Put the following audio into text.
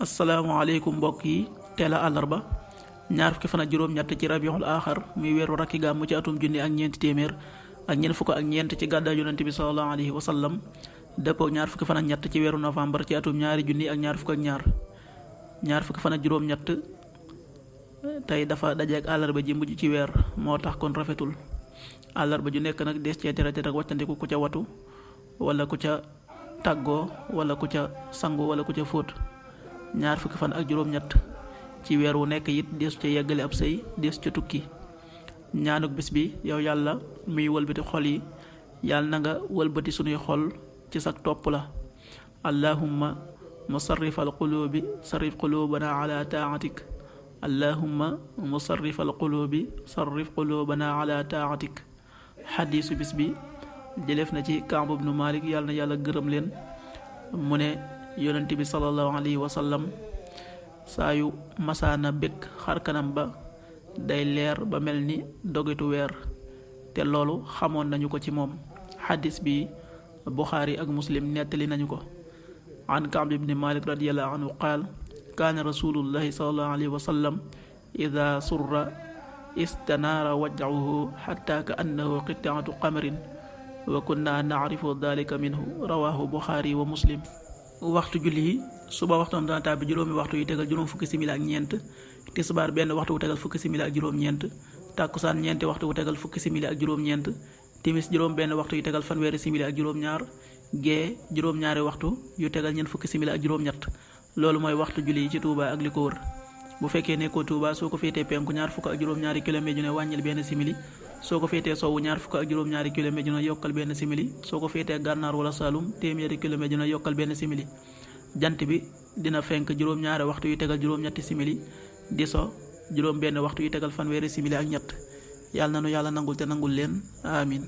asalaamaaleykum mbokk yi teel a àllarba ñaar fukki fan ak juróom-ñett ci rabiul aaxar muy weeru rakki gàmmu ci atum junni ak ñeenti téeméer ak ñeent fukk ak ñeent ci gàddaay yonent bi sallallahu alayhi wa sallam dëppoo ñaar fukki fan ak ñett ci weeru novembre ci atum ñaari junni ak ñaar fukk ak ñaar fukki fan ak juróom-ñett tey dafa dajeek àllarba ji mujj ci weer moo tax kon rafetul àllarba ju nekk nag des cee tere ak wàccandiku ku ca watu wala ku ca tàggoo wala ku ca sangu wala ku ca fóot ñaar fukki fan ak juróom-ñett ci weer wu nekk it deesu ca yeggale ab sëy deesu ca tukki ñaanuk bis bi yow yàlla muy wëlbati xol yi yàlla na nga wëlbati sunuy xol ci sag topp la allahumma musarrifal qulubi sarrif qulubana ala taatik allahumma musarrifal qulubi sarrif qulubana ala taatik xadiisu bis bi jëleef na ci Kaab ibnu Malik yàlla na yàlla gërëm leen mu ne yonent bi sallallahu alayhi wa sallam saa yu masaana bëgg xar kanam ba day leer ba mel ni dogitu weer te loolu xamoon nañu ko ci moom xadis bi Buxaari ak Muslim nettali nañu ko an Kaab ibni Malik radiyallahu anhu qaal kaana rasulullahi sallallahu alayhi wa sallam ida surra istanaara wajhuhu xatta ka annahu qitaatu qamarin wa kunna naarifu dalika minhu rawahu Buxaari wa Muslim. waxtu julli yi suba waxtoom dana tàbbi juróomi waxtu yu tegal juróom fukki simili ak ñeent tisbaar benn waxtu wu tegal fukki simili ak juróom-ñeent tàkkusaan ñeenti waxtu wu tegal fukki simili ak juróom-ñeent timis juróom benn waxtu yu tegal fanweeri simili ak juróom-ñaar gee juróom-ñaari waxtu yu tegal ñeent fukki simili ak juróom-ñett loolu mooy waxtu julli yi ci Touba ak li ko wër bu fekkee nekkoo Touba soo ko féetee penku ñaar fukk ak juróom-ñaari kilomètre ju ne wàññil benn simili soo ko féetee sowwu ñaar fukk ak juróom-ñaari kilomètre ju ne yokkal benn simili soo ko féetee gànnaar wala Saalum téeméeri kilomètre ju ne yokkal benn simili jant bi dina fenk juróom-ñaari waxtu yu tegal juróom-ñetti simili di so juróom benn waxtu yu tegal fanweeri simili ak ñett yàlla na nu yàlla nangul te nangul leen amin